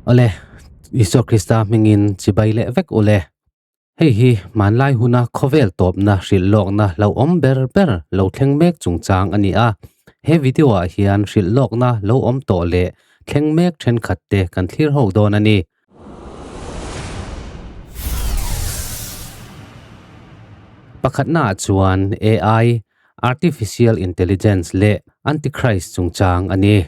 Awle, Isua Krista hmingin chibai leh vek ule. Hei hi hmanlai huna khawvel tawpna hrilh lawkna lo awm ber ber lo thleng mek chungchang a ni a. He video ah hian hrilh lawkna lo awm tawh leh thleng mek thenkhat te kan thlir ho dawn a ni. Pakhatnaah chuan AI, Artificial Intelligence, leh Antichrist chungchang a ni.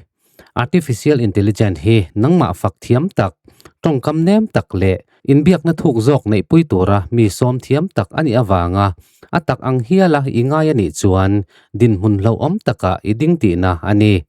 Artificial Intelligent hi nangmah fak thiam tak, tawngkam nem tak leh inbiakna thuk zawk neihpui tura mi sawm thiam tak a nih avanga a tak ang hiala i ngai a nih chuan dinhmun hlauhawm takah i ding tihna a ni.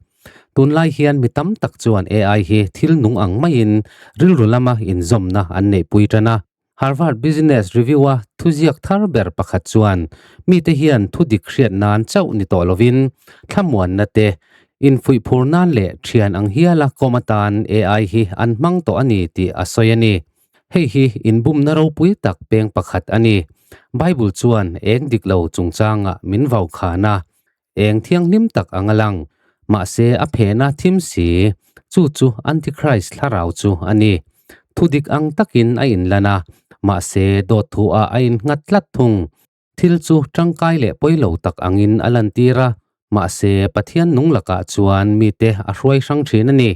Tunlai hian mi tam tak chuan AI hi thil nung ang maiin rilru lama inzawmna an neihpui tan a. Harvard Business Review-a thuziak thar ber pakhat chuan mite hian thu dik hriat nan chauh ni tawh lovin thlamuanna te, infuih phur nan leh thian ang hiala kawm atan AI hi an hmang tawh a ni tih a sawi a ni. Hei hi inbumna ropui tak peng pakhat a ni. Bible chuan eng dik lo chungchangah min vaukhan a. Eng thianghlim tak ang a lang, mahse a phena thim si, chu chu Antichrist thlarau chu a ni. Thudik ang takin a inlan a, mahse dawt thu ah a innghat tlat thung. Thil chu tangkai leh pawilo tak angin a lantir a, mahse Pathian nung lakah chuan mite a hruai hrang thin a ni.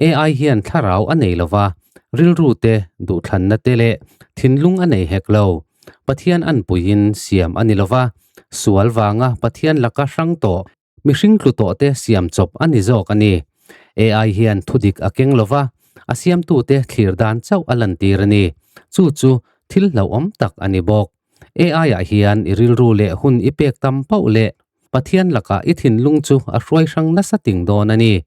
AI hian thlarau a nei lova, rilru te, duhthlanna te leh thinlung a nei hek lo. Pathian anpuiin siam a ni lova, sual vanga Pathian laka hrang tawh, mihring tlu tawh te siam chawp a ni zawk a ni. AI hian thudik a keng lova, a siamtute thlir dan chauh a lantir a ni. Chu chu thil hlauhawm tak a ni bawk. AI ah hian i rilru leh hun i pek tam pauh leh Pathian lakah i thinlung chu a hruai hrang nasa ting dawn a ni.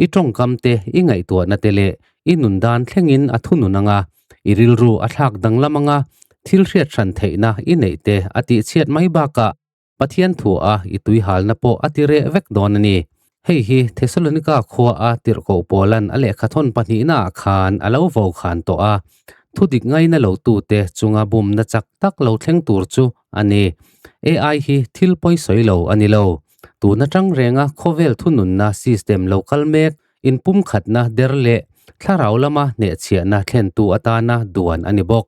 I tawngkam te, i ngaihtuahna te leh i nun dan thlengin a thunun anga, i rilru a thlak danglam anga thil hriat hran theihna i neih te a tihchhiat mai bakah Pathian thuah i tuihalna pawh a ti reh vek dawn a ni. Hei hi Thesalonika khua a tirhkoh Paulan a lehkhathawn pahnihnaah khan a lo vo khan tawh a, thudik ngaina lo tute chunga bumna chak tak lo thleng tur chu a ni. AI hi thil pawisawi lo a ni lo. Tun atang renga khawvel thununna system lo kal mek inpumkhatna der leh thlarau lama hnehchhiahna thlentu atana duan a ni bawk.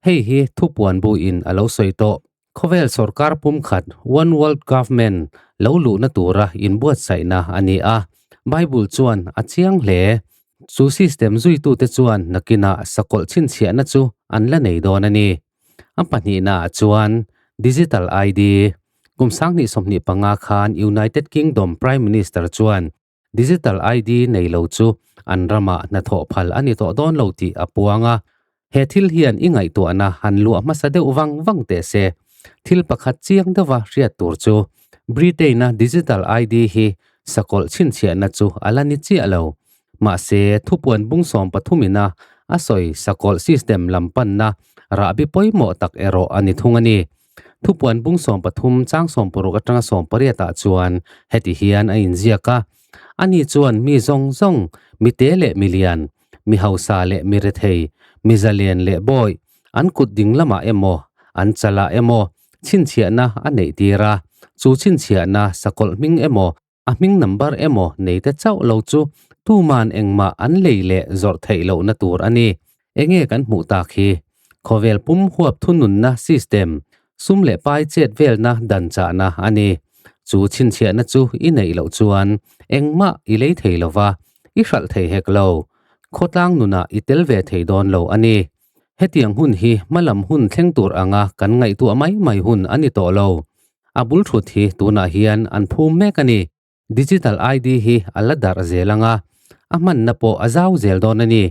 Hei hi thupuan buin a lo sawi tawh. Khawvel sorkar pumkhat, One World Government, lo luhna tura inbuatsaihna a ni a. Bible chuan a chiang hle. Chu system zuitute chuan nakinah sakawlh chhinchhiahna chu an la nei dawn a ni. A pahnihnaah chuan Digital ID, kum 2025 khan United Kingdom Prime Minister chuan Digital ID nei lo chu an ramah hnathawh phal a ni tawh dawn lo tih a puang a. He thil hian i ngaihtuahna han luah hmasa deuh vang vang teh se. Thil pakhat chiang deuha hriat tur chu Britain-a Digital ID hi sakawlh chhinchhiahna chu a la ni chiah lo. Mahse, thupuan bung sawmpathumin-a a sawi sakawlh system lam panna rahbi pawimawh tak erawh a ni thung a ni. Thupuan bung 13 chang 16 atanga 18 ah chuan heti hian a inziak a, Ani chuan mi zawng zawng, mi te leh mi lian, mi hausa leh mi rethei, mi zalian leh bawi, an kut ding lamah emaw, an chalah emaw chhinchhiahna a neih tir a, chu chhinchhiahna sakawlh hming emaw, A hming number emaw nei te chauh lo chu tuman engmah an lei leh zawrh theih lohna tur a ni. Enge kan hmuh tak hi? Khawvel pum huap thununna system, sum leh pai chet velna dan chahna a ni. Chu chhinchhiahna chu i neih loh chuan engmah i lei thei lo va, i hralh thei hek lo. Khawtlang nunah i tel ve thei dawn lo a ni. Hetiang hun hi hmalam hun thleng tur anga kan ngaihtuah mai mai hun a ni tawh lo. A bul thut hi tunah hian an phum mek a ni. Digital ID hi a la darh zel ang a, a hmanna pawh a zau zel dawn a ni.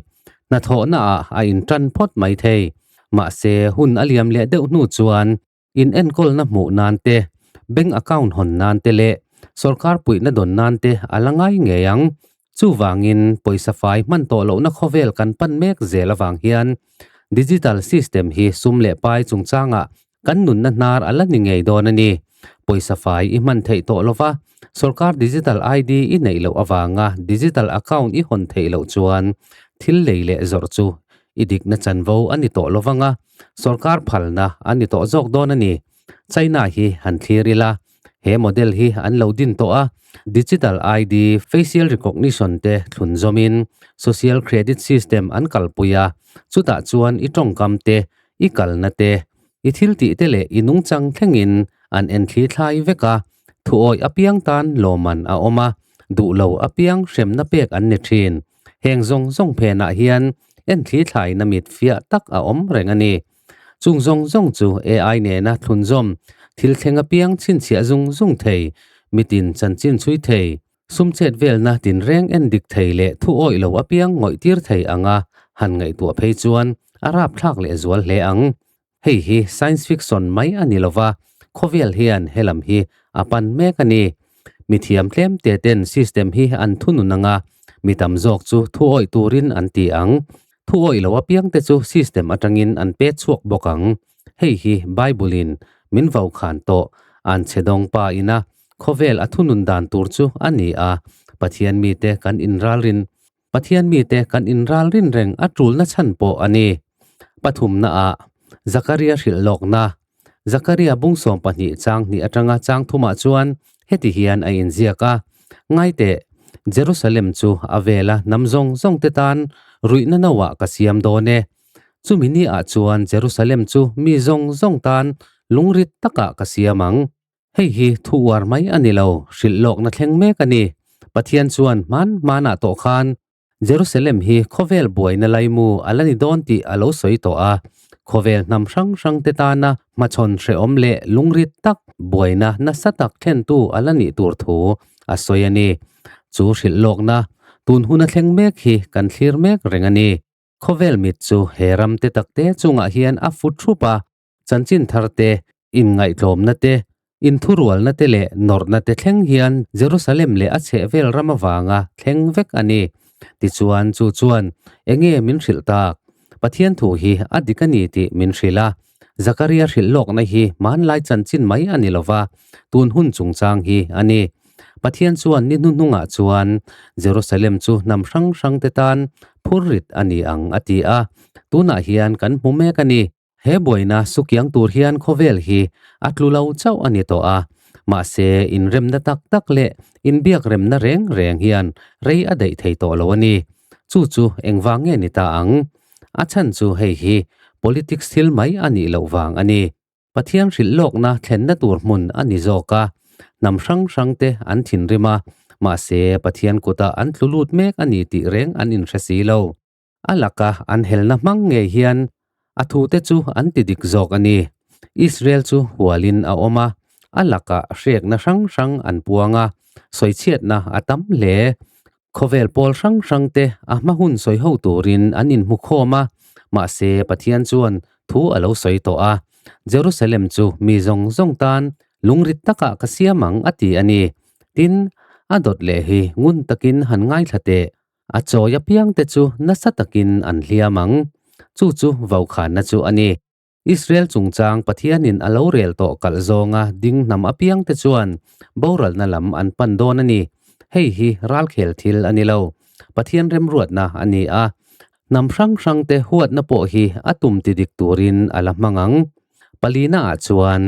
Hnathawhnaah a intan phawt mai thei. Mahse, hun a liam leh deuh hnu chuan in enkawlna hmuh nan te, bank account hawn nan te leh sorkar puihna dawn nan te a la ngai ngei ang. Chuvangin, pawisa fai hman tawh lohna khawvel kan pan mek zel avang hian digital system hi sum leh pai chungchangah Kan nunna hnar a la ni ngei dawn a ni. Pawisa fai i hman theih tawh lova, sorkar digital ID i neih loh avanga digital account i hawn theih loh chuan thil lei leh zawrh chu i dikna chanvo a ni tawh lovanga, sorkar phalna a ni tawh zawk dawn a ni. China hi han thlir ila. He model hi an lo din tawh a, digital ID, facial recognition te thlun zawmin social credit system an kalpui a, chutah chuan i tawngkam te, i kalna te, i thiltih te leh i nungchang thlengin an enthli thlai vek a, thuawih apiang tan lawmman a awm a, duh lo apiang hremna pek an ni thin. Heng zawng zawng phenah hian enthli thlaina mit fiah tak a awm reng a ni. Chung zawng zawng chu AI nena thlunzawm, thil thleng apiang chhinchhiah zung zung thei, mitin chanchin chhui thei, sum chet velna tinreng en dik thei leh thu awih lo apiang ngawih tir thei anga han ngaihtuah phei chuan a rapthlak lehzual hle ang. Hei hi science fiction mai a ni lova, khawvel hian helam hi a pan mek a ni. Mithiam tlem te ten system hi an thunun anga, mi tam zawk chu thu awih turin an ti ang. Thu awih lo apiang te chu system atangin an pe chhuak bawk ang. Hei hi Bible in min vau khan tawh, an chhe dawng pa ina khawvel a thunun dan tur chu a ni a, Pathian mite kan inralrin Pathian mite kan inralrin reng a tulna chhan pawh a ni. Pathumna ah Zakaria hrilh lawkna, Zakaria bung 12 chang hnih atanga chang thumah chuan heti hian a inziak a, Ngaiteh, Jerusalem chu a vela hnam zawng zawng te tan ruihna noah ka siam dawn e. Chumi ni ah chuan Jerusalem chu mi zawng zawng tan lungrit takah ka siam ang. Hei hi thu uar mai a ni lo, hrilh lawkna thleng mek a ni. Pathian chuan hman hmanah tawh khan Jerusalem hi khawvel buaina laimu a la ni dawn tih a lo sawi tawh a. Khawvel hnam hrang hrangte tana hmachhawn hrehawm leh lungrit tak buaina nasa tak thlentu a la nih tur thu a sawi a ni. Chu hrilh lawkna tun huna thleng mek hi kan thlir mek reng a ni. Khawvel mit chu he ram te takte chungah hian a fu thup a. Chanchin thar te, inngaihtlawmna te, inthurualna te leh nawrhna te thleng hian Jerusalem leh a chhehvel ram avanga thleng vek a ni. Tichuan, chu chuan enge min hrilh tak? Pathian thu hi a dik a ni tih min hrilh a. Zakaria hrilh lawkna hi hmanlai chanchin mai a ni lova, tun hun chungchang hi a ni. Pathian chuan ni hnuhnungah chuan Jerusalem chu hnam hrang hrangte tan phurrit a ni ang a ti a. Tunah hian kan hmu mek a ni. He buaina sukiang tur hian khawvel hi a tlu lo chauh a ni tawh a, mahse inremna tak tak leh inbiakremna reng reng hian rei a daih thei tawh lo a ni. Chu chu engvang nge ni ta ang? A chhan chu hei hi politics thil mai a nih loh vang a ni. Pathian hrilh lawkna thlenna tur hmun a ni zawk a, hnam hrang hrangte an thinrim a, mahse Pathian kutah an tlu lut mek a ni tih reng an inhre si lo. A laka an helna hmang ngei hian a thute chu an ti dik zawk a ni. Israel chu hualin a awm a, a lakah hrekna hrang hrang an puang a, sawichhiatna a tam hle. Khawvel pawl hrang hrangte a hma hun sawi ho turin an inhmu khawm a, mahse Pathian chuan thu a lo sawi tawh a, Jerusalem chu mi zawng zawng tan lungrit takah ka siam ang a ti a ni. Tin, a dawt leh hi ngun takin han ngaithla teh. A chawi apiangte chu nasa takin an hliam ang. Chu chu vaukhana chu a ni. Israel chungchang Pathianin a lo rel tawh kalh zawnga ding hnam apiangte chuan boralna lam an pan dawn a ni. Hei hi ralkhel thil a ni lo. Pathian remruatna a ni a. Hnam hrang hrangte huatna pawh hi a tum ti dik turin a la hmang ang. Palina ah chuan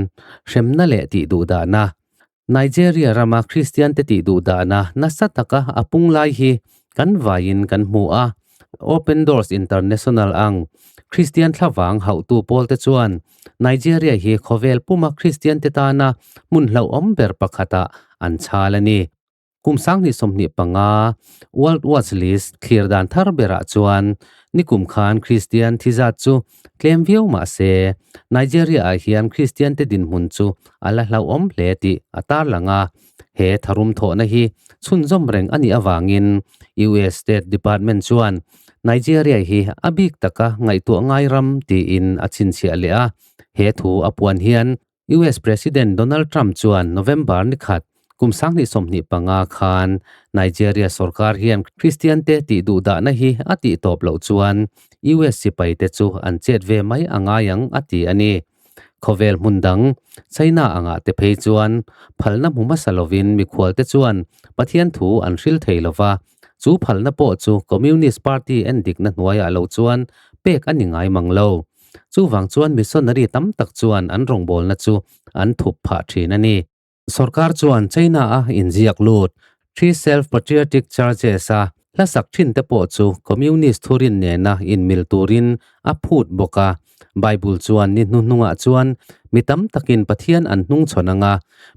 hremna leh tihduhdahna Nigeria rama Kristiante tih duh dahna nasa taka a pung lai hi kan vaiin kan hmu a. Open Doors International ang Kristian thlavang hauhtu pawlte chuan Nigeria hi khawvel puma Kristiante tana hmun hlauhawm ber pakhatah an chhal a ni. Kum 2025 World Watch List thlir dan thar berah chuan nikum khan Kristian thi zat chu tlem viau mah se, Nigeria-ah hian Kristiante dinhmun chu a la hlauhawm hle tih a tarlang a. He tharum thawhna hi chhunzawm reng a nih avangin US State Department chuan Nigeria hi a bik taka ngaihtuah ngai ram tiin a chhinchhiah leh a. He thu a puan hian US President Donald Trump chuan November ni khat, kum 2025 khan Nigeria sorkar hian Kristiante tih duhdahna hi a tih tawp loh chuan US sipaite chu an chet ve mai a ngai ang a ti a ni. Khawvel hmun dang, China angah te phei chuan phalna hmu hmasa lovin mikhualte chuan Pathian thu an hril thei lova, chu phalna pawh chu Communist Party endikna hnuaiah lo chuan pek a ni ngai mang lo. Chuvang chuan missionary tam tak chuan an rawngbawlna chu an thup phah thin a ni. Sorkar chuan China-a inziak lut Three Self-Patriotic Charges-a hla sak thinte pawh chu Communist thurin nena inmil turin a phut bawk a. Bible chuan ni hnuhnungah chuan mi tam takin Pathian an hnungchhawn ang a,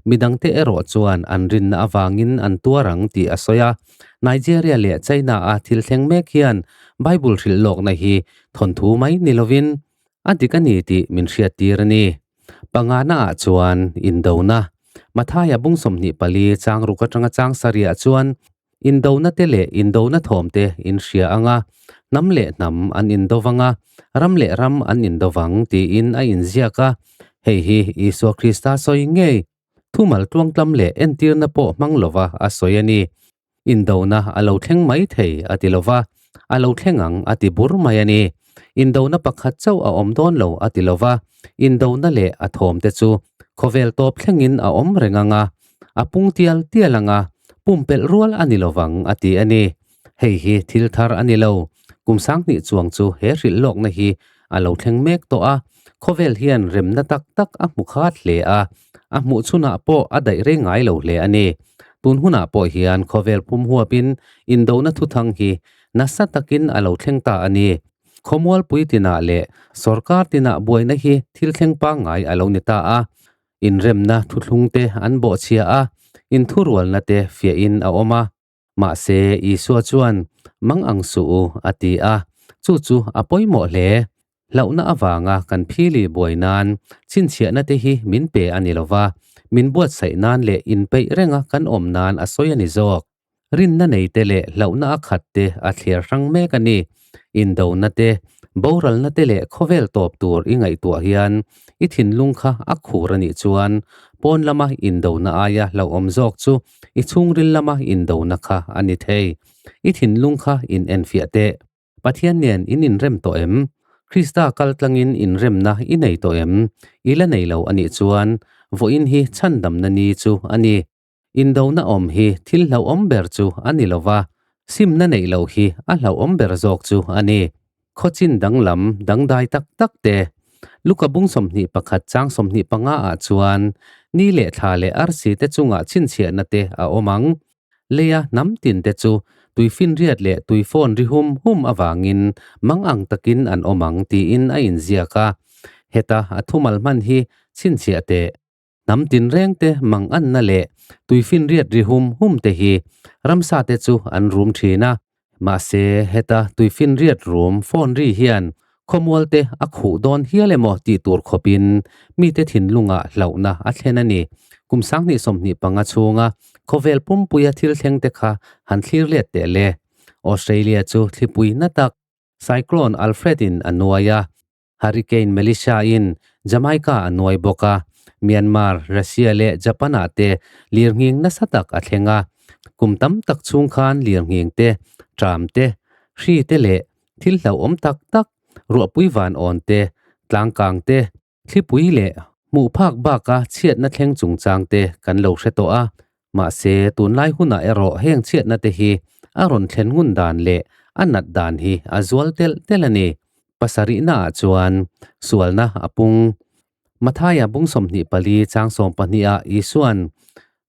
mi dangte erawh chuan an rinna avangin an tuar ang tih a sawi a. Nigeria leh China-a thil thleng mek hian Bible hrilh lawkna hi thawnthu mai ni lovin a dik a ni tih min hriattir a ni. Pangana ah chuan indona, Mathaia bung 24 chang ruk atanga chang sarih ah chuan indona te leh indona thawm te in hria anga, hnam leh hnam an indo vang a, ram leh ram an indo vang tiin a inziak a. Hei hi Isua Krista sawi ngei thumal tluangtlam leh entirna pawh hmang lova a sawi a ni. Indona a lo thleng mai thei a ti lova, a lo thleng ang a ti bur mai a ni. Indona pakhat chauh a awm dawn lo a ti lova, indona leh a thawm te chu khawvel tawp thlengin a awm reng ang a, a pung tial tial ang a, pumpelh rual a ni lovang a ti a ni. Hei hi thil thar a ni lo, kum sanghnih chuang chu he hrilh lawkna hi a lo thleng mek tawh a, khawvel hian remna tak tak a hmu khat hle a, a hmuh chhunah pawh a daih rei ngai lo hle a ni. Tun hunah pawh hian khawvel pum huapin indona thuthang hi nasa takin a lo thleng ta a ni. Khawmualpui tinah leh sawrkar tinah buaina hi thil thleng pangngai a lo ni ta a. Inremna thuthlungte an bawhchhia a, inthurualna te fiahin a awm a. Mahse, Isua chuan, Mang ang suh u, a ti a. Chu chu a pawimawh hle. Hlauhna avanga kan phili buai nan chhinchhiahna te hi min pe a ni lo va, min buatsaih nan leh inpeih renga kan awm nan a sawi a ni zawk. Rinna nei te leh hlauhna a khat te a thliar hrang mek a ni. Indona te, boralna te leh khawvel tawp tur i ngaihtuah hian i thinlung kha a khur a nih chuan pawn lama indona aia hlauhawm zawk chu I chhungril lama indona kha a ni thei. I thinlung kha in enfiah teh. Pathian nen in inrem tawh em? Krista kal tlangin inremna i nei tawh em? I la nei lo a nih chuan, vawiin hi chhandamna ni chu a ni. Indona awm hi thil hlauhawm ber chu a ni lo va, simna neih loh hi a hlauhawm ber zawk chu a ni. Khawchin danglam dangdai tak tak te. Luka bung 21 chang 25 ah chuan ni leh thla leh arsi te chungah chhinchhiahna te a awm ang. Leia hnam tin te chu tuifinriat leh tuifawn ri hum hum avangin mang ang takin an awm ang tiin a inziak a. Heta a thumal hman hi chhinchhiah teh. Hnam tinrengte manganna leh tuifinriat ri hum hum te hi ramsa te chu an rum thin a. Mahse, heta tuifinriat rum phone ri hian khawmual te a khuh dawn hial emaw tih tur khawpin mite thinlungah hlauhna a thlen a ni. Kum 2025 chhunga khawvel pumpuia thil thleng te kha han thlir let teh le. Australia chu thlipui na tak Cyclone Alfred in a nuai a. Hurricane Melissa in Jamaica a nuai bawk a, Myanmar, Russia leh Japan ah te lirnghing nasa tak a thleng a. Kum tam tak chhung khan lirnghing te, tram te, hri te leh thil hlauhawm tak tak, ruahpui van awn te, tlangkang te, thlipui leh hmuh phak baka chhiatna thleng chungchang te kan lo hre tawh a. Mahse, tunlai hunah erawh heng chhiatna te hi a rawn thlen ngun dan leh a nat dan hi a zual telh telh a ni. Pasarihna ah chuan sualna a pung. Mathaia bung 24 chang 12 ah Isua'n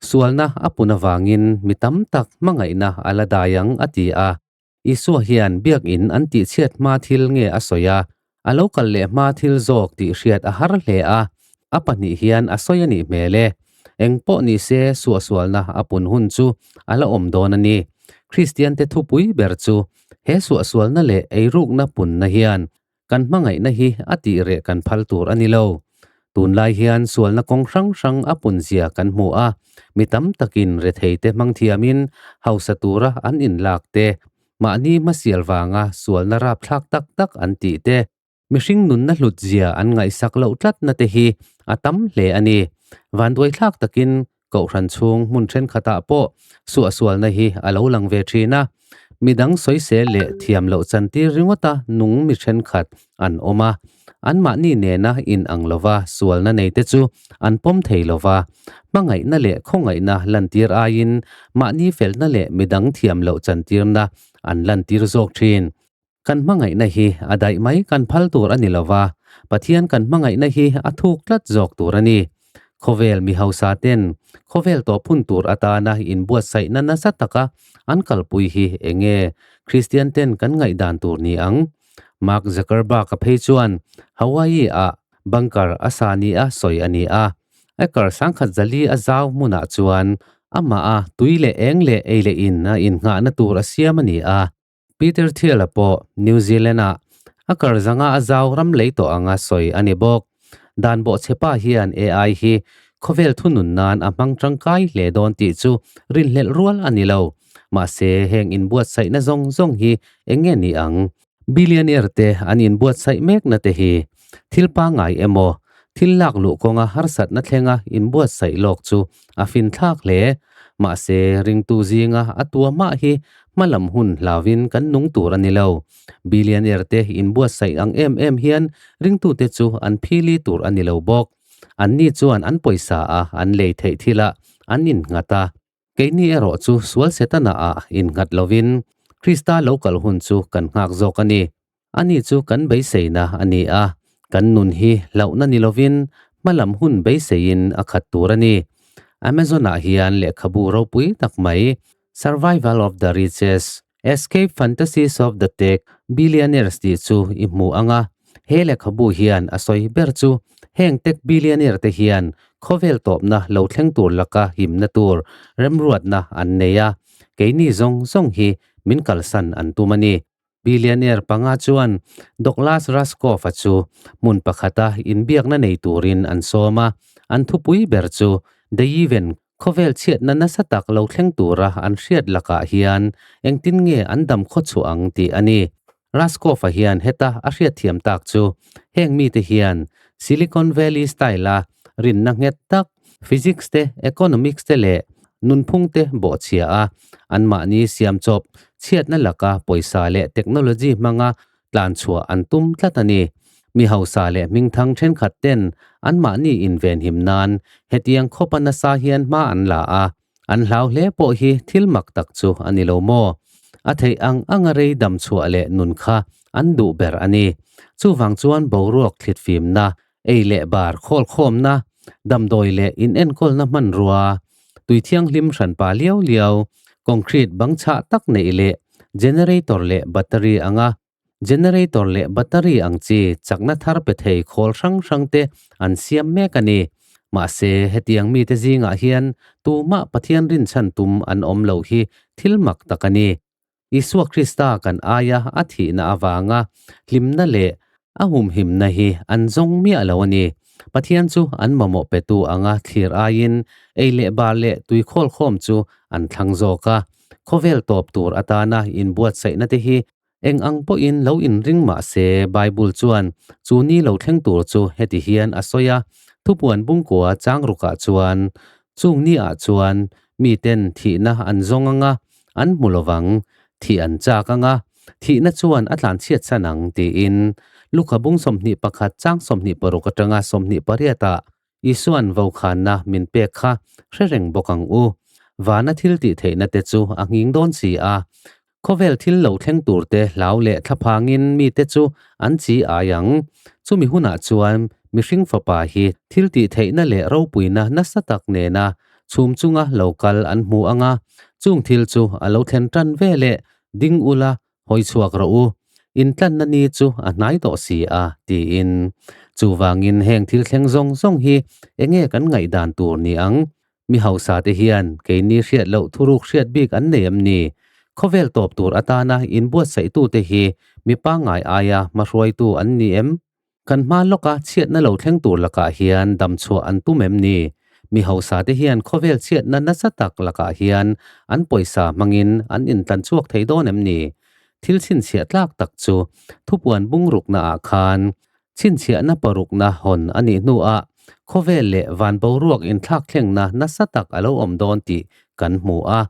sualna a pun avangin mi tam tak hmangaihna a la dai ang a ti a. Isua hian biakinn an tihchhiat hma thil nge a sawi a, a lo kal leh hma thil zawk tih hriat a har hle a, a pahnih hian a sawi a nih hmel e. Eng pawh ni se suahsualna a pun hun chu a la awm dawn a ni. Kristiante thupui ber chu he suahsualna leh eirukna punna hian Kan hmangaihna hi a tih reh kan phal tur a ni lo. Tunlai hian sualna kawng hrang hrang a punzia kan hmu a, mi tam takin retheite hmang thiamin hausa tura an inlak te, mahni hmasial vanga sualna rapthlak tak tak an tih te, mihring nunna hlutzia an ngaihsak loh tlatna te hi a tam hle a ni. Vanduaithlak takin Kohhran chhung hmun thenkhatah pawh suahsualna hi a lo lang ve thin a, midang sawisel leh thiam loh chantir ringawta nung mi thenkhat an awm a, anmahni nena in ang lova sualna neite chu an pawm thei lova, hmangaihna leh khawngaihna lantir aiin mahni felna leh midang thiam loh chantirna an lantir zawk thin. Kan hmangaihna hi a daih mai kan phal tur a ni lo va, Pathian kan hmangaihna hi a thuk tlat zawk tur a ni. Khawvel mi hausa ten khawvel tawp hun tur atana inbuatsaihna nasa taka an kalpui hi enge Kristian ten kan ngaihdan tur ni ang? Mark Zuckerberg-a phei chuan Hawaii-ah bunker a sa nia sawi a ni a. Acre 1040 a zau hmunah chuan amah a tui leh eng leh ei leh in a innghahna tur a siam a ni a. Peter Thiel-a pawh New Zealand-ah a kar zanga a zau ram lei tawh anga sawi a ni bawk. Dan bawhchhepa hian AI hi khawvel thunun nan a hmang tangkai hle dawn tih chu rinhlelh rual a ni lo. Mahse, heng inbuatsaihna zawng zawng hi eng nge ni ang? Billionaire te an inbuatsaih mekna te hi thil pangngai emaw, thil lak luh kawnga harsatna thlenga inbuatsaih lawk chu a finthlak hle. Mahse, ringtu zinga a tua mah hi hmalam hun hlauvin kan nung tur a ni lo. Billionaire te inbuatsaih ang em em hian ringtute chu an phili tur a ni lo bawk. Anni chuan an pawisa a an lei theih thilah an innghat a. Keini erawh chu sual Setana ah innghat lovin Krista lo kal hun chu kan nghak zawk a ni. Ani chu kan beiseina a ni a, kan nun hi hlauhna ni lovin hmalam hun beiseiin a khat tur a ni. Amazon ah hian lehkhabu ropui tak mai Survival of the Richest, Escape Fantasies of the Tech Billionaires tih chu i hmu ang a, he lehkhabu hian a sawi ber chu heng tech billionaire te hian khawvel tawpna lo thleng tur laka himna tur remruatna an nei a, keini zawng zawng hi min kalsan an tum a ni. Billionaire panga chuan Douglas Rushkoff-a chu hmun pakhata inbiakna nei turin an sawm a, an thupui ber chu The Even Khawvel chhiatna nasa tak lo thleng tura an hriat lakah hian engtin nge an dam khawchhuah ang tih a ni. Raskoff-a hian heta a hriatthiam tak chu heng mite hian Silicon Valley style-a rinna nghet tak, physics te, economics te leh nunphung te bawhchhia a, anmahni siamchawp chhiatna laka pawisa leh technology hmanga tlan chhuah an tum tlat a ni. Mi hausa leh hmingthang thenkhat ten anmahni invenhim nan hetiang khawpa nasa hian hma an la a, an hlau hle pawh hi thil mak tak chu a ni lo maw? A theih ang anga rei dam chhuah leh nun kha an duh ber a ni. Chuvang chuan boruak thlitfimna, ei leh bar khawlkhawmna, damdawi leh inenkawlna hmanrua, tui thianghlim hranpa liau liau, concrete bang chhah tak neih leh generator leh battery anga generator leh battery ang chi chakna thar pe thei khawl hrang hrang te an siam mek a ni. Mahse, hetiang mite zingah hian tumah Pathian rinchhan tum an awm lo hi thil mak tak a ni. Isua Krista kan aia a thihna avanga hlimna leh a humhimna hi an zawng miah lo a ni. Pathian chu an mamawh petu anga thlir aiin ei leh bar leh tui khawlkhawm chu an thlang zawk a. Khawvel tawp tur atana inbuatsaihna te hi eng ang pawhin lo inring mah se Bible chuan chu ni lo thleng tur chu heti hian a sawi a, Thupuan bungkua changrukah chuan chung ni ah chuan miten thihna an zawng anga An hmu lovang, thih an chak ang a, thihna chuan a tlanchhiat san ang, tiin Luka bung 21 chang 26 atanga 28 ah Isua'n vokhanna min pek kha hre reng bawk ang u. Vana thil tih theihna te chu a nghing dawn si a. Khawvel thil lo thleng tur te hlau leh thlaphangin mite chu an chi ai ang. Chumi hunah chuan mihring fapa hi thil tih theihna leh ropuina nasa tak nena Chhum chunga lo kal an hmu ang a, chung thil chu a lo thlen tan ve leh ding ula hawi chhuak rawh u, intlanna ni chu a hnai tawh si a, tiin. Chuvangin heng thil thleng zawng zawng hi enge kan ngaihdan tur ni ang? Mi hausa te hian keini hriat loh thuruk hriat bik an nei em ni? Khawvel tawp tur atana inbuatsaihtute hi mi pangngai aia hmahruaitu an ni em? Kan hma lawka chhiatna lo thleng tur lakah hian damchhuah an tum em ni? Mi hausa te hian khawvel chhiatna nasa tak lakah hian an pawisa hmangin an intlan chhuak thei dawn em ni? Thil chhinchhiah tlak tak chu thupuan bungrukna ah khan chhinchhiahna parukna hawn a nih hnuah khawvel leh van boruak inthlak thlengna nasa tak a lo awm dawn tih kan hmu a.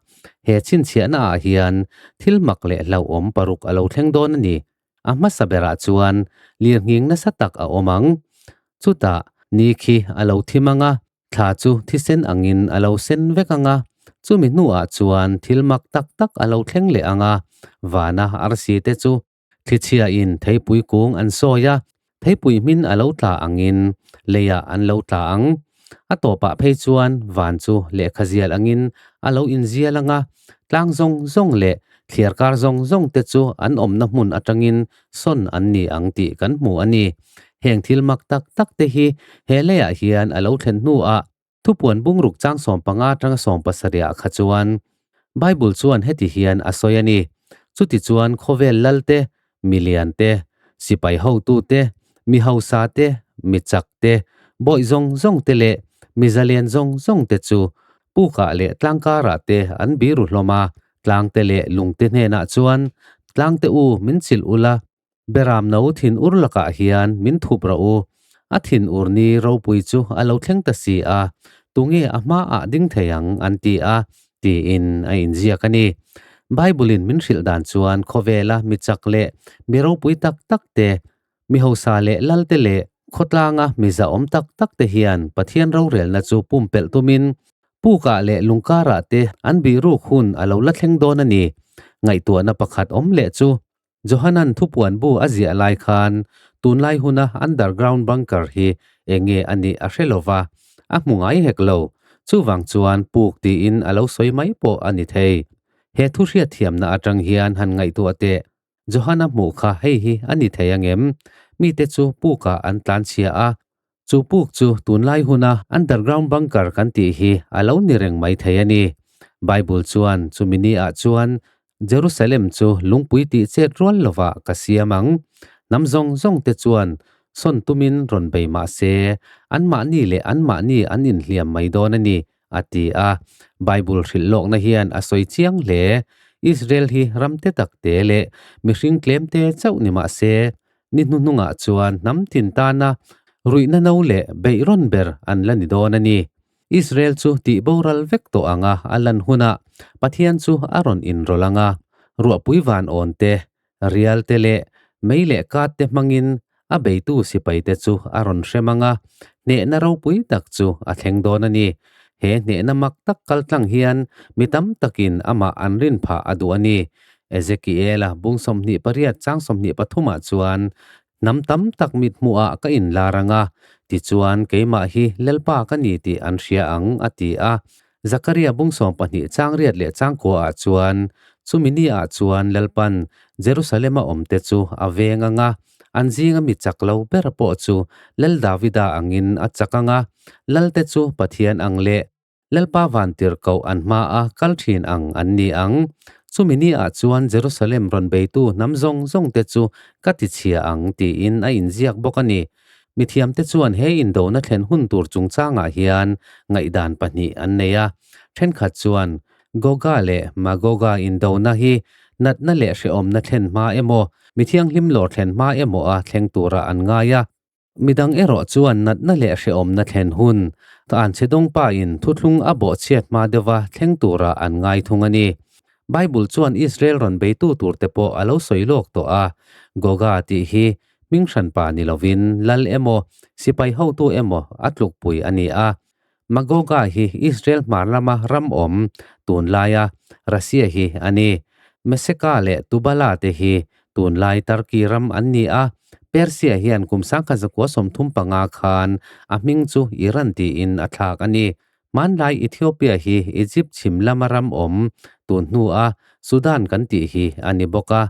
He chhinchhiahna ah hian thil mak leh hlauhawm paruk a lo thleng dawn a ni. A hmasa berah chuan lirnghing nasa tak a awm ang. Chutah ni khi a lo thim ang a, thla chu thisen angin a lo sen vek ang a, chumi hnuah chuan thil mak tak tak a lo thleng leh ang a, vana arsi te chu thlichhiain theipui kung an sawi a, theipui hmin a lo tla angin leiah an lo tla ang. A tawpah phei chuan van chu lehkha zial angin a lo inzial ang a, tlang zawng zawng leh thliarkar zawng zawng te chu an awmna hmun atangin sawn an ni ang tih kan hmu a ni. Heng thil mak tak tak te hi he leiah hian a lo thlen hnuah Thupuan bungruk chang 15 atanga 70 ah kha chuan Bible chuan heti hian a sawi a ni, Chutichuan khawvel lal te, milian te, sipai hotu te, mi hausa te, mi chak te, bawih zawng zawng te leh mi zalen zawng zawng te chu pukah leh tlangkarah te an biru hlawm a, tlangte leh lungte hnenah chuan, Tlangte u, min chilh ula, Beram no thin ur lakah hian min thup rawh u, a thin ur ni ropui chu a lo thleng ta si a, tunge a hmaah ding thei ang an ti a, tiin a inziak a ni. Bible-in min hrilh dan chuan khawvela mi chak leh mi ropui tak tak te, mi hausa leh lalte leh khawtlanga mi zahawm tak tak te hian Pathian rorelna chu pumpelh tumin pukah leh lungkarah te an bihruk hun a lo la thleng dawn a ni. Ngaihtuahna pakhat awm leh chu Johanan thupuan bu a ziah lai khan tunlai huna underground bunker hi enge a nih a hre lova, a hmu ngai hek lo. Chuvang chuan puk tiin a lo sawi mai pawh a ni thei. He thu hriatthiamna atang hian han ngaihtuah teh. Johana hmuh kha hei hi a ni thei angem? Mite chu pukah an tlanchhia a, chu puk chu tunlai huna underground bunker kan tih hi a lo ni reng mai thei a ni. Bible chuan chumi ni ah chuan Jerusalem chu lungpui tih chet rual lovah ka siam ang. Hnam zawng zawng te chuan sawn tumin rawn bei mah se, anmahni leh anmahni an inhliam mai dawn a ni, a ti a. Bible hrilh lawkna hian a sawi chiang hle. Israel hi ram te tak te leh mihring tlem te chauh ni mah se, ni hnuhnungah chuan hnam tin tana ruihna no leh beih rawn ber an la ni dawn a ni. Israel chu tih boral vek tawh ang a, a lan hunah Pathian chu a rawn inrawlh ang a, ruahpui van awn te, rial te leh mei leh kat te hmangin a beitu sipai te chu a rawn hrem ang a, hnehna ropui tak chu a thleng dawn a ni. He hnehna mak tak kaltlang hian mi tam takin amah an rin phah a duh a ni. Ezekiela bung 28 chang 23 ah chuan Hnam tam tak mithmuhah ka inlar ang a, tichuan keimah hi Lalpa ka ni tih an hria ang, a ti a. Zakaria bung 12 chang riat leh chang kuaah chuan, Chumi niah chuan Lalpan Jerusalema awmte chu a veng ang a, an zinga mi chak lo ber pawh chu Lal Davida angin a chak ang a, Lalte chu Pathian ang leh Lalpa vantirhkoh an hmaa kal thin ang an ni ang. Chumi niah chuan Jerusalem rawn beitu hnam zawng zawngte chu ka tichhia ang tiin a inziak bawk a ni. Mithiamte chuan he indona thlen hun tur chungchangah hian ngaihdan pahnih an nei a. Thenkhat chuan Goga leh Magoga indona hi natna leh hrehawmna thlen hma emaw, mithianghlim lawr thlen hma emaw a thleng turah an ngai a. Midang erawh chuan natna leh hrehawmna thlen hun, an chhedawngpa in thuthlung a bawhchhiat hma deuha thleng turah an ngai thung a ni. Bible chuan Israel rawn beitu turte pawh a lo sawi lawk tawh a, Goga tih hi hming hranpa ni lovin lal emaw, sipai hotu emaw a tlukpui a ni a. Magoga hi Israel hmar lama ram awm tunlaia Russia hi a ni. Meseka leh Tubala te hi tunlai Turkey ram an ni a, Persia hian kum 1935 khan a hming chu Iran tiin a thlak a ni. Hmanlai Ethiopia hi Egypt chhim lama ram awm tun hnua Sudan kan tih hi a ni bawk a.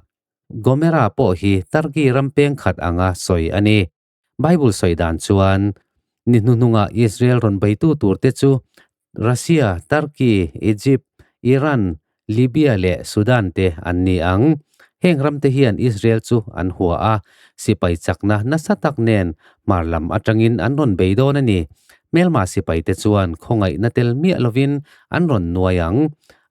Gomera pawh hi Turkey ram peng khat anga sawi a ni. Bible sawi dan chuan ni hnuhnunga Israel rawn beitu turte chu Russia, Turkey, Egypt, Iran, Libya leh Sudan te an ni ang. Heng ramte hian Israel chu an hua a, sipai chakna nasa tak nen hmar lam atangin an rawn bei dawn a ni. Hmelma sipaite chuan khawngaihna tel miah lovin an rawn nuai ang.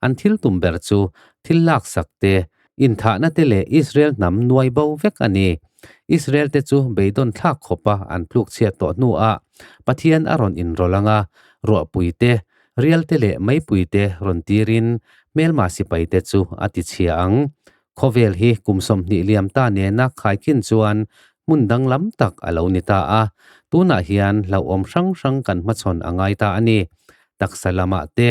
An thil tum ber chu thil laksak te, Inthahna te leh Israel hnam nuai bo vek a ni. Israel te chu beidawn thlak khawpa an tluk chhiat tawh hnuah Pathian a rawn inrawlh ang a, ruahpui te, rial te leh meipui te rawn tirin hmelma sipai te chu a ti chhia ang. Khawvel hi kum 20 liam ta nena khaikhin chuan hmun danglam tak a lo ni ta a, tunah hian hlauhawm hrang hrang kan hmachhawn a ngai ta a ni. Taksa lamah te,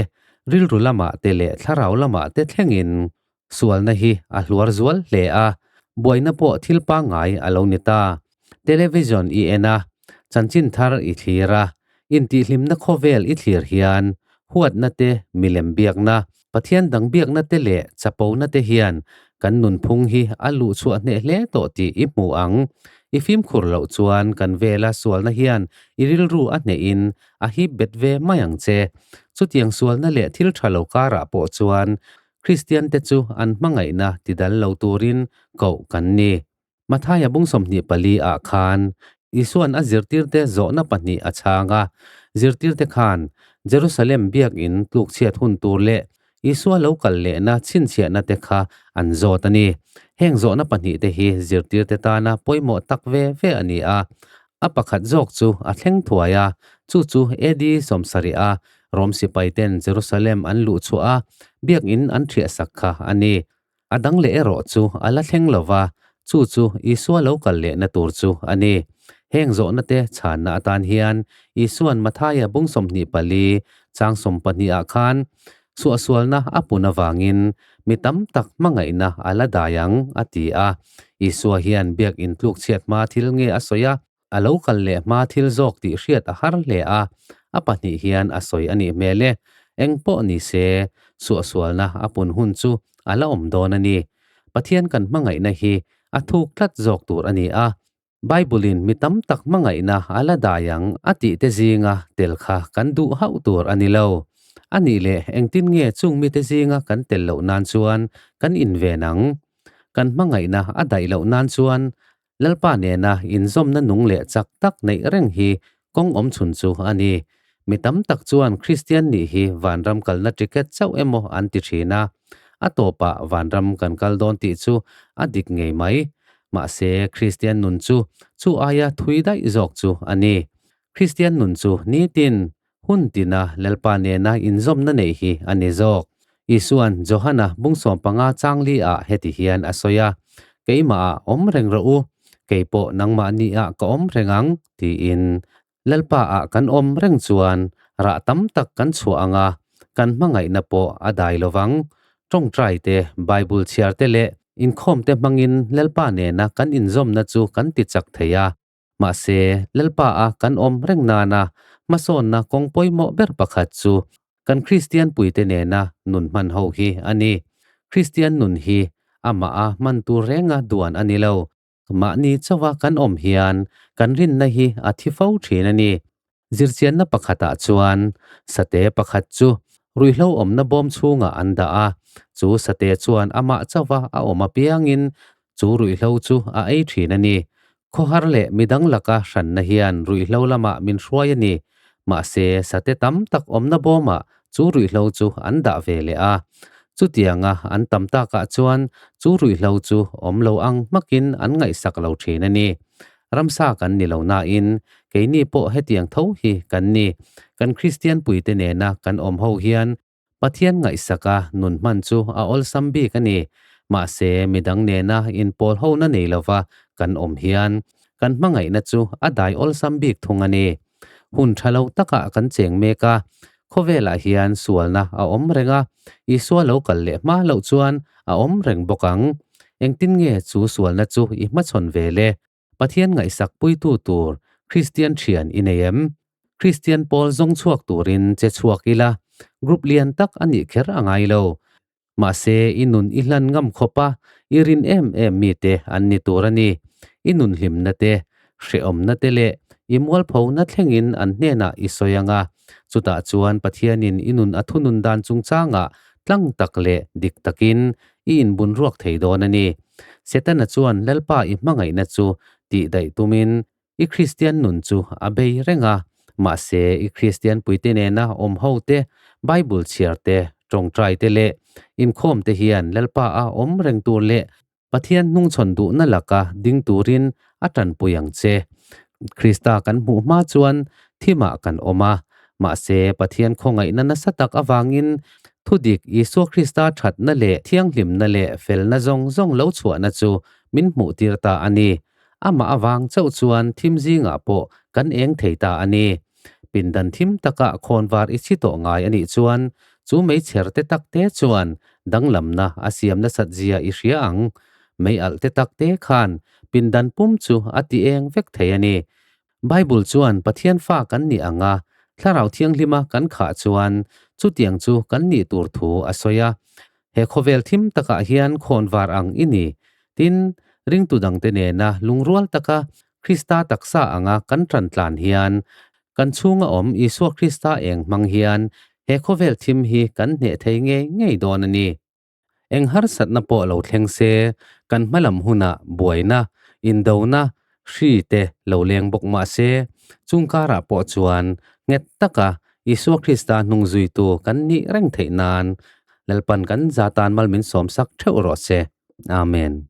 rilru lamah te leh thlarau lamah te thlengin Sualna hi a hluar zual hle a, buaina pawh thil pangngai a lo ni ta. Television i en a, chanchin thar i thlir a, Intihhlimna khawvel i thlir hian huatna te, milem biakna, Pathian dang biakna te leh chapona te hian kan nunphung hi a luhchhuah hneh hle tawh tih i hmu ang. I fimkhur loh chuan kan vela sualna hian i rilru a hnehin a hip bet ve mai ang che. Chutiang sualna leh thil tha lo karah pawh chuan Kristiante chu an hmangaihna tidal lo turin koh kan ni. Mathaia bung 24 ah khan Isuan a zirtirte zawhna pahnih a chhang a. Zirtirte khan Jerusalem biak in tlukchhiat hun tur leh Isua lo kal lehna chhinchhiahna te kha an zawt a ni. Heng zawhna pahnihte hi zirtirte tana pawimawh tak ve ve a ni a. A pakhat zawk chu a thleng thuai a, chu chu AD 70 a Rom sipaiten Jerusalem an luhchhuah a, biak in an ṭhiahsak kha a ni. A dang leh erawh chu a la thleng lo va, chu chu Isua lo kal lehna tur chu a ni. Heng zawhna te chhanna atan hian Isuan Mathaia bung 24 chang 12 ah khan, Suahsualna a pun avangin mi tam tak hmangaihna a la dai ang, a ti a. Isua hian biak intlukchhiat hma thil nge a sawi a? A lo kal leh hma thil zawk tih hriat a har hle a, a pahnih hian a sawi a nih hmel e. Eng pawh ni se, suahsualna a pun hun chu a la awm dawn a ni. Pathian kan hmangaihna hi a thuk tlat zawk tur a ni a. Bible-in mi tam tak hmangaihna a la dai ang a tih te zinga tel kha kan duh hauh tur a ni lo. A nih leh engtin nge chung mite zinga kan tel loh nan chuan kan inven ang? Kan hmangaihna a daih loh nan chuan Lalpa nena inzawmna nung leh chak tak neih reng hi kawng awm chhun chu a ni. Mi tam tak chuan Kristian nih hi vanram kalna ticket chauh emaw an ti thin a. A tawpah vanram kan kal dawn tih chu a dik ngei mai. Mahse, Kristian nun chu chu aia thui daih zawk chu a ni. Kristian nun chu nitin, hun tina Lalpa nena inzawmna neih hi a ni zawk. Isua'n Johana bung 15 chang li ah heti hian a sawi a, Keimahah awm reng rawh u, kei pawh nangmahni ah ka awm reng ang, tiin. Lalpa ah kan awm reng chuan rah tam tak kan chhuah ang a, kan hmangaihna pawh a dai lo vang. Tawngtai te, Bible chhiar te leh inkhawm te hmangin Lalpa nena kan inzawmna chu kan ti chak thei a. Mahse, Lalpa a kan awm reng nana hmasawnna kawng pawimawh ber pakhat chu kan Kristian puite nena nun hman ho hi a ni. Kristian nun hi amah a hman tur renga duan a ni lo. Mahni chauha kan awm hian kan rinna hi a thi fo thin a ni. Zirchianna pakhatah chuan sate pakhat chu ruihhlo awmna bawm chhungah an dah a, chu sate chuan amah chauha a awm apiangin chu ruihhlo chu a ei thin a ni. Khawhar leh midang laka hranna hian ruihhlo lamah min hruai a ni. Mahse, sate tam tak awmna bawmah chu ruihhlo chu an dah ve leh a. Chutianga an tam takah chuan chu ruihhlo chu awm lo ang hmakin an ngaihsak lo thin a ni. Ramsa kan ni lo nain, keini pawh hetiang tho hi kan ni. Kan Kristian puite nena kan awm ho hian Pathian ngaihsaka nun hman chu a awlsam bik a ni. Mahse, midang nena inpawl hona nei lova kan awm hian kan hmangaihna chu a dai awlsam bik thung a ni. Hun tha lo takah kan cheng mek a, khawvelah hian sualna a awm reng a, Isua lo kal leh hma loh chuan a awm reng bawk ang. Engtin nge chu sualna chu i hmachhawn ve le? Pathian ngaihsak puitu tur Kristian thian i nei em? Kristian pawl zawng chhuak turin che chhuak ila, group lian tak a nih kher a ngai lo. Mahse, i nun i hlan ngam khawp a, i rin em em mite an ni tur a ni. I nun hlimna te, hrehawmna te leh i mualphona thlengin an hnenah i sawi ang a. Chutah chuan Pathianin i nun a thunun dan chungchangah tlang tak leh dik takin i inbun ruak thei dawn a ni. Setana chuan Lalpa i hmangaihna chu tih daih tumin i Kristian nun chu a bei reng a. Mahse, i Kristian puite nena awm ho te, Bible chhiar te, tawngtai te leh inkhawm te hian Lalpa a awm reng tur leh Pathian hnungchhawn duhna laka ding turin a tanpui ang che. Krista kan hmuh hma chuan thimah kan awm a, mahse Pathian khawngaihna nasa tak avangin thudik Isua Krista thatna leh thianghlimna leh felna zawng zawng lo chhuahna chu min hmuhtir ta a ni. Amah avang chauh chuan thim zingah pawh kan eng thei ta a ni. Pindan thim takah khawnvar i chhi tawh ngai a nih chuan chu meichher te tak te chuan danglamna a siam nasat zia i hria ang. Mei alh te tak te khan pindan pum chu a ti eng vek thei a ni. Bible chuan Pathian fa kan nih anga Thlarau Thianghlima kan khah chuan chutiang chu kan nih tur thu a sawi a. He khawvel thim takah hian khawnvar ang i ni. Tin, ringtu dangte nena lungrual taka Krista taksa anga kan ṭan tlan hian kan chhunga awm Isua Krista eng hmang hian he khawvel thim hi kan hneh thei ngei ngei dawn a ni. Eng harsatna pawh lo thleng se, kan hmalam hunah buaina, indona, hri te lo leng bawk mah se, chung karah pawh chuan nghet taka Isua Krista hnung zuitu kan nih reng theih nan Lalpan kan zatan mal min sawmsak theuh rawh se. Amen.